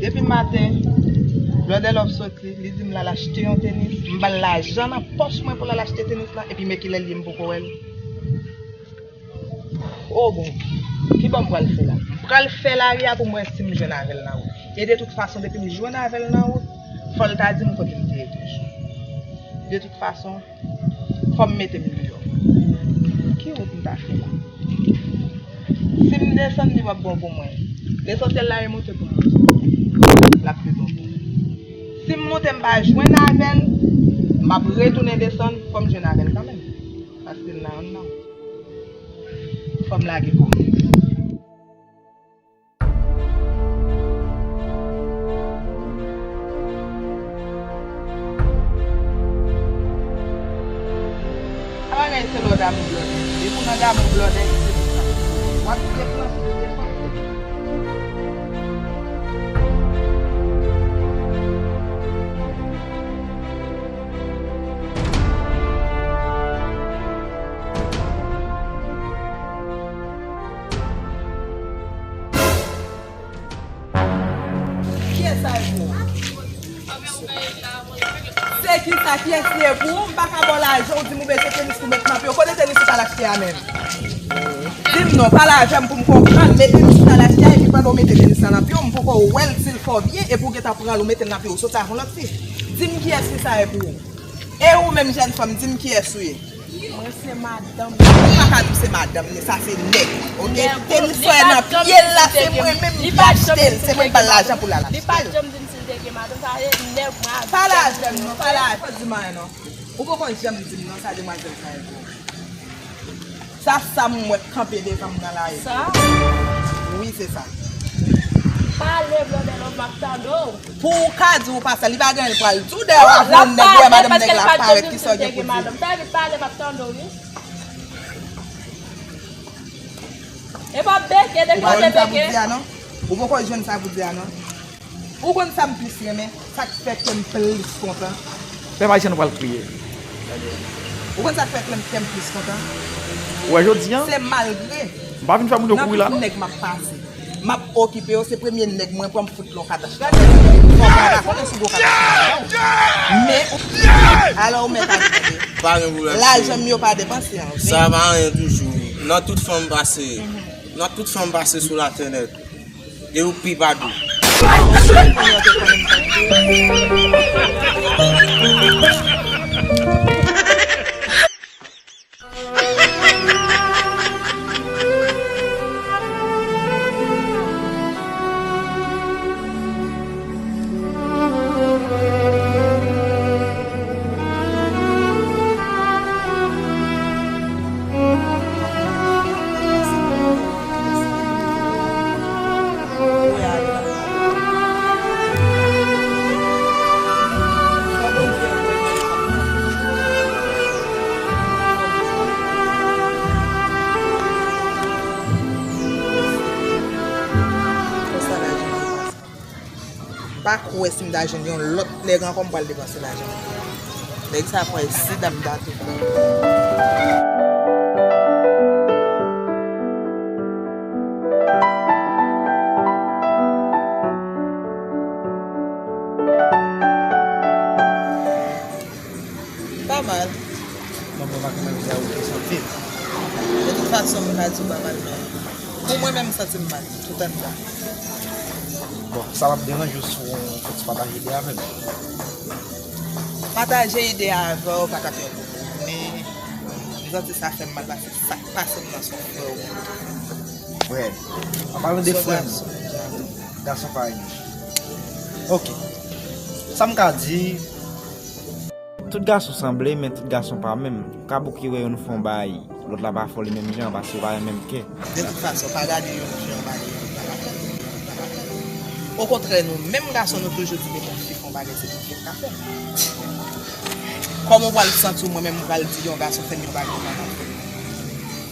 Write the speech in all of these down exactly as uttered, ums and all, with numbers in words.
Depi maten, Blòdè Love soti, li di m l al achte yon tenis. M ba l lajan nan pòch mwen pou l al achte tenis la, epi men kilè l ye m poko wè l. O bon, kibò m pral fè la? M pral fè lari a pou m wè si m jwenn avè l nan wout. E de tout fason, depi m jwenn avè l nan wout, fò l ta di m kote l te ye toujou. De tout fason, fò m mete m deyò. Ki wout m ta fè la? Si m desann, li p ap bon pou mwen. Lesansyèl la e monte pou mwen. L ap pi bon pou mwen. Si m monte, m pa jwenn avè l, m ap retounen desann, fò m jwenn avè l kanmenm. Paske l nan anndan. Fò m lage kò m. Sa bagay se lè w damou blòdè. Depi w nan damou blòdè, se konsa. W ap depanse, depanse. Kiyès sa ye pou ou? Se ki sa, kiyès li ye pou ou? M pa ka ba w lajan, ou di m ou bezwen tenis pou met nan pye w. Kote tenis ou t al achte a menm? Di m non, pale avè m pou m konprann. Men tenis ou t al achte a, epi pandan w mete tenis la nan pye w, m poko wè l si l fò byen, epi w gentan pran l, ou mete l nan pye w, soti avè yon lòt fi. Di m kiyès li sa ye pou ou? E ou menm jèn fanm, di m kiyès ou ye? Mwen se madanm. Ou pa ka di m se madanm li, sa se nèg li, oke? Nèg ou, tenis li sòyè pa nan janm pye l la, se mwen menm ki achte l, se mwen ki ba l lajan pou l al achte l. Li pa janm di m si l te gen madanm, sa se nèg mwen avè. Pale avè m non, pale avè m. Fò di m anyen non. Ou poko janm di m non, sa demwazèl sa ye pou ou. Sa, sa m wè k kanpe devan m nan lari. Sa? Wi, se sa. Pale, Blòdè Love, m ap tande w. Pou w ka di w pa sa, li pa gen anyen l pral di w. Dèyè w ap jwenn nèg ou wè madanm nèg la ap parèt, kisa w gen pou di? Sa vle pale, m ap tande w, wi. E pa beke, depi w te beke. Ou poko jwenn sa pou di a non. Ou konn sa m plis renmen? Sa k fè kè m plis kontan. Pèp ayisyen nou pral kriye. Ou konn sa k fè kè m, kè m plis kontan? Ou wè jodi a? Se malgre m pa vin fè moun yo kouri la non. Nan tout nèg m ap pase, m ap okipe yo, se premye nèg mwen pran m fout lon katach. Fò mwen pa konnen si gwo katach mwen ba w. Men, alò ou mèt al tande. Pa gen pwoblèm. Lajan m yo pa depanse an ven. Sa pa anyen toujou. Nan tout fanm pase. Nan tout fanm pase sou latè nèt. E ou pi pa dou. Pa kwè si m ta jwenn yon lòt nèg ankò m pral depanse lajan. Nèg sa kwè si dam ta tou. Pa mal. Bon, mwen pa konn jan ou te santi l. De tout fason, m ka di w pa mal, men pou mwen menm, m santi m mal, tout anndan. Bon, sa p ap deranje w si w fè ti pataje ide avè m? Pataje ide avè w pa t ap yon pwoblèm, men m santi sa fè m mal paske sa k pase m nan se yon frè w. Frè. An palan de frè m, gason pa yon. Ok. Sa m ka di, tout gason sanble, men tout gason pa menm. Ou ka bouke wè youn fè yon bagay, lòt la pa fè li menm jan, paske yo pa menm kè. De tout fason, pa gade youn jan, pa gade youn jan. Okontrè, nou menm gason, nou toujou di nenpòt fi fè yon bagay, se tout fi k ka fè. Kòman w pral santi w, mwen menm, m pral di yon gason fè m yon bagay, ou pa ka fè l?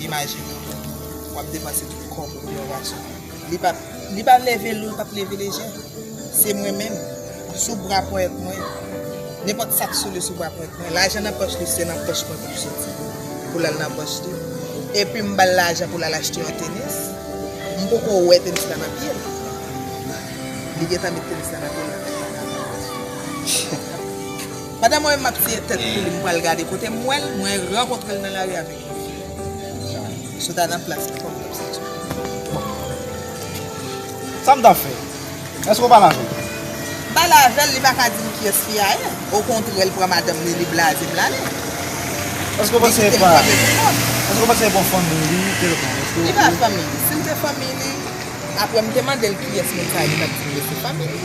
Imajine w, w ap depanse tout kòb ou pou yon gason. Li p ap, li p ap leve lou, li p ap leve lejè. Se mwen menm, sou bra ponyèt mwen. Nenpòt sa k sou li sou bra ponyèt mwen. Lajan nan pòch li, se nan pòch mwen pou l soti. Pou l al nan pòch li. Epi m ba l lajan pou l al achte yon tenis. M poko wè tenis la nan pye l. Li gentan met tenis la nan pye l, l ap met bagay la. Pandan mwen menm m ap siye tèt pou li, m pral gade kote m wè l, mwen rankontre l nan lari avèk yon fi. Sot a nan plas li kòm l ap soti. Sa m t ap fè? Èske w pale avè l? M pale avè l, li pa ka di m kiyès fi a ye. Okontrè, l pran madanm li, li blaze m l ale. Èske w panse e pa, èske w panse e pa yon fanmi li, kèlkonk? Èske w... Li pa fanmi li. Si l te fanmi li, apre m te mande l kiyès moun sa ye, li t ap di m yo se fanmi li.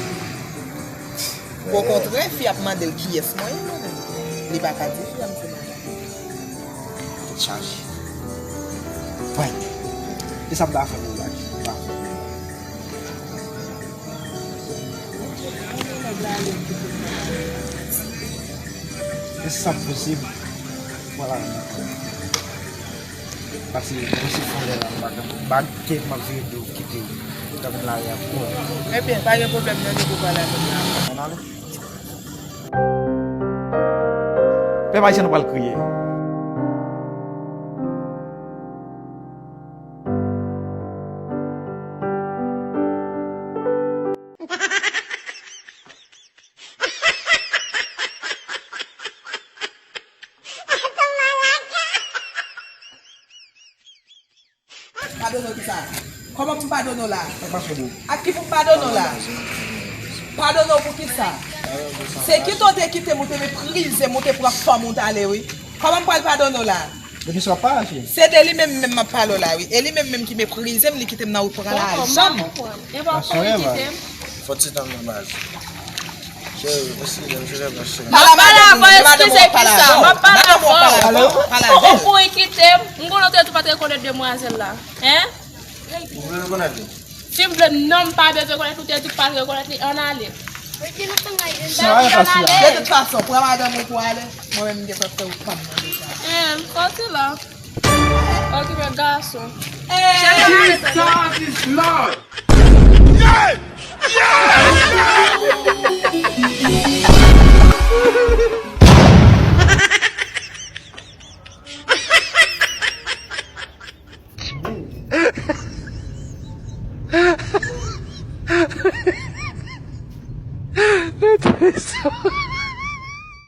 Okontrè, fi ap mande l kiyès mwen ye, mwen menm. Li pa ka di fi a m se madanm li. Tèt chaje. Prank. E sa m ta fè pou w la? M ta fè pou w la. E si sa posib, vwala. Pase mwen se fon lè la, m pa gen bag ke m ap veye di w kite w. Ou t ap nan lari ak kò w. Ebyen, pa gen pwoblèm nan nivo pale avè m la. Ann ale. Pèp ayisyen nou pral kriye. Padone w kisa? Kòman pou m padone w la? Ak ki pou m padone w la? Padone w pou kisa? Se kite w te kite m, ou te meprize m, ou te pran fanm ou t ale wi. Kòman m pral padone w la? Depi swa pa aji. Se de li menm menm m ap pale w la wi. E li menm menm ki meprize m, li kite m nan wout pran lajan m. E pa w konn li kite m. Fò ti tan nan baz. Cheri, eskize m, se lè baz cheri. M ap pale avè w, eskize kisa? M ap pale avè w. Ou kouri kite m. M konnen w te tou pa t rekonèt demwazèl la. Hein? Ou vle rekonèt li? Si m vle, non, m pa bezwen konèt, ou te di w pa t rekonèt li, ann ale. Sa a pase la. De tout fason, pran madanm ou pou ale, mwen menm m gentan fè ou pa m nan deta. Hein, sòti la. Okipe gason. Jesus is Lord.